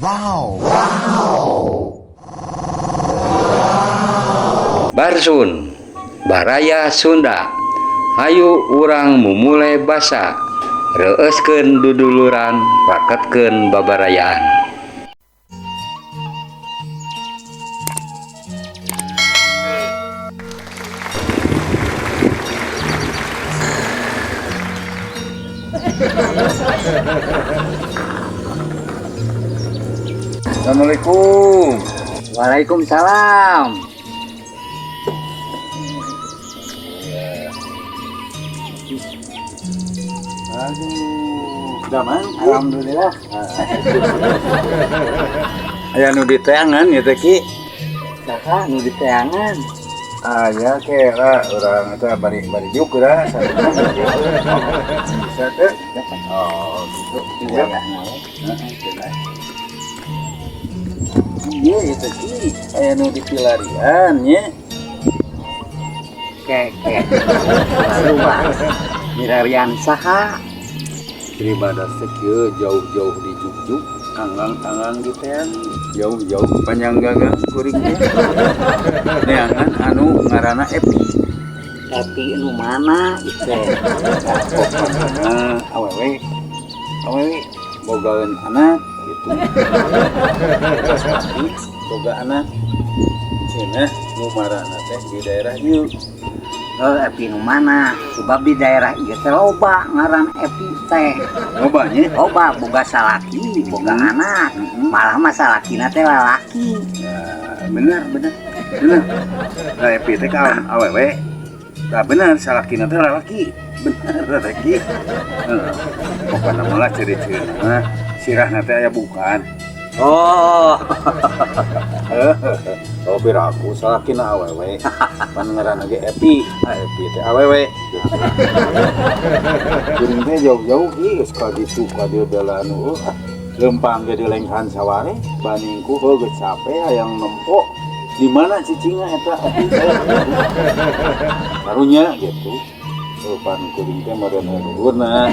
Wow. Barsun, Baraya Sunda. Hayu urang mumule basa. Reueuskeun duduluran, raketkeun babarayaan. Assalamualaikum. Waalaikumsalam. Aduh, damang. Alhamdulillah. Aya nu diteangan ieu teh, Ki. Saha nu diteangan? Aya ke lah urang eta bari bari juk lah. Bisa teh. Oh, gitu. Iya, Iya. Iya, ieu teh, Ki. Aya nu dipilarian nya. Keke. Lupa. Milarian saha? Pribada teh kieu jauh-jauh di juk-juk, anggang-anggang di teang, jauh-jauh panjang gagang kuring teh. Neangan anu ngaranna Epi. Epi nu mana ieu teh? Pokokna awewe awewe bogaeun anak gitu. Tapi boga anak cenah nu marana teh di daerah ieu. Oh, Epi nu mana? Sebab di daerah ieu teh loba ngaran Epi teh. Loba nya. Loba boga salaki, boga anak. Malah mah salakina teh lalaki. Nah, bener bener bener. Nah, Epi teh ka awewe. Nah, bener salakina teh lalaki. Bener teh, Ki. Heeh. Pokona mah lah ciri-ciri mah sirahna teh aya bukan. Oh, Oh, piraku salakina awewe. Pan ngaranna ge Epi. Ah, Epi teh awewe. Kuring teh jauh-jauh, Ki, geus ka ditu ka dieu bela anu ah, leumpang ge dilengkahan saware bandingku heuh geus cape hayang nempo di mana cicingna eta Epi teh. Karunya gitu. Oh, pan kuring teh meureun leluhurna.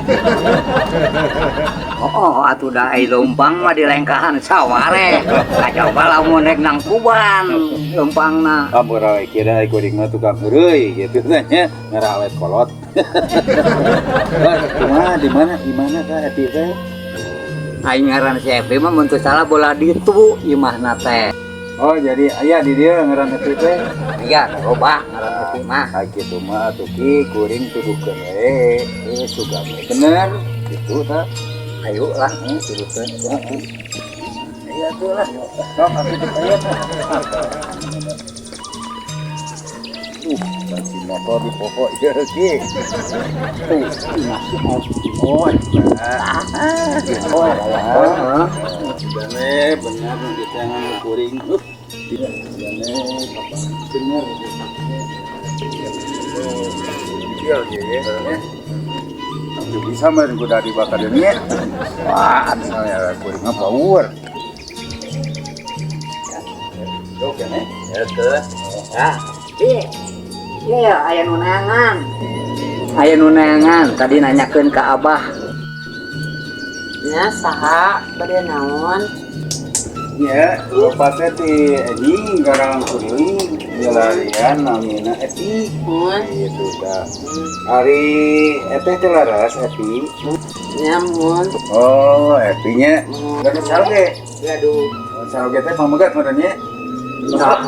Oh, atuh da ai leumpang mah dilengkahan saware. Kacoba lamun rek nangkuban leumpangna. Ampura we kira ai kuring mah tukang heureuy gitu nya ngarawet kolot. Wah, kumaha di mana ka Epi teh? Ai ngaran si Epi mah mun teu salah bola ditu imahna teh. Oh, jadi aya di dieu ngaran Epi teh. Iya, loba ngaran Epi mah. Ah, kitu mah atuh, Ki, kuring tuduhkeun we. Eh, sugan we bener gitu tah. Ayo lah. Heeh, tuduhkeun. Heeh. Iya tuh lah. Sok atuh teu aya tah. Banci motor di pokok ieu, Ki. Tuh, imah si Epi. Oh, ah, gitu. Oh, heeh. Jane bener nu diteangan nu kuring. Jane papa bener. Iya, iya, ya. Tuh bisa mah kuda dibakar nya. Wah, misalnya kuring mah power. Oke, nih. Ya tuh. Ah, iya. Iya, aya nu neangan. Aya nu neangan, tadi nanyakeun ka Abah. Ya, saha bade naon? Ya, bapak teh ti anjing garang kuring milarian namina Epi. Mun. Gitu dah. Ari eteh teh laras Epi. Ya, mun. Oh, Epinya. Mun. Gaduh caroge. Gaduh. Caroge teh pamegat meureun nya. Ya,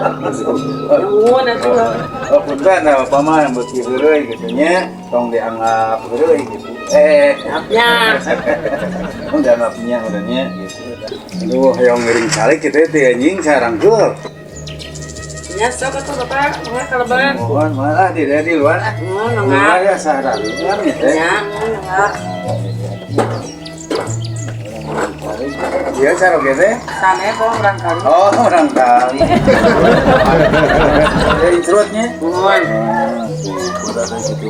mun atuh. Oh, punten da bapak mah yang beuki heureuy gitu nya, tong dianggap heureuy gitu. Eh, Nya. tong dianggap nya meureun nya gitu. Aduh, hayang ngiring calik kitu teh anjing sarangkul. Ya, sok atuh Bapak, mangga kalebet. Mohon malah di luar ah. Mun, Di mangga. luar ya sarangkul ya teh. Ya, mun, mangga. Iya caroge teh. Sanes oh urang kali. Oh, orang kali. Ya incerutnya. Mun. Ah, tuh, udah ada gitu.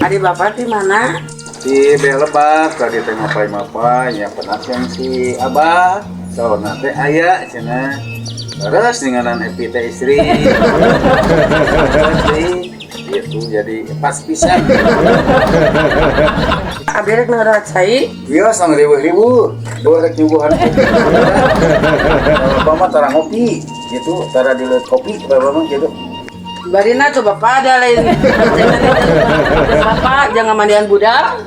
Ari Bapak di mana? Di Belebak, tadi teh mapai-mapai, ya pernah yang si Abah. Saurna teh aya cenah. Terus denganan Epi teh istri. Istri. Gitu, jadi pas pisan. Abdi rek ngadahat cai. Iya, sang riweuh-riweuh. Dua rek nyuguhan kopi. Bapak mah tara ngopi, gitu, tara dileut kopi, bapak mah gitu. Barina tuh Bapak ada lain. Bapak jangan mandian budak.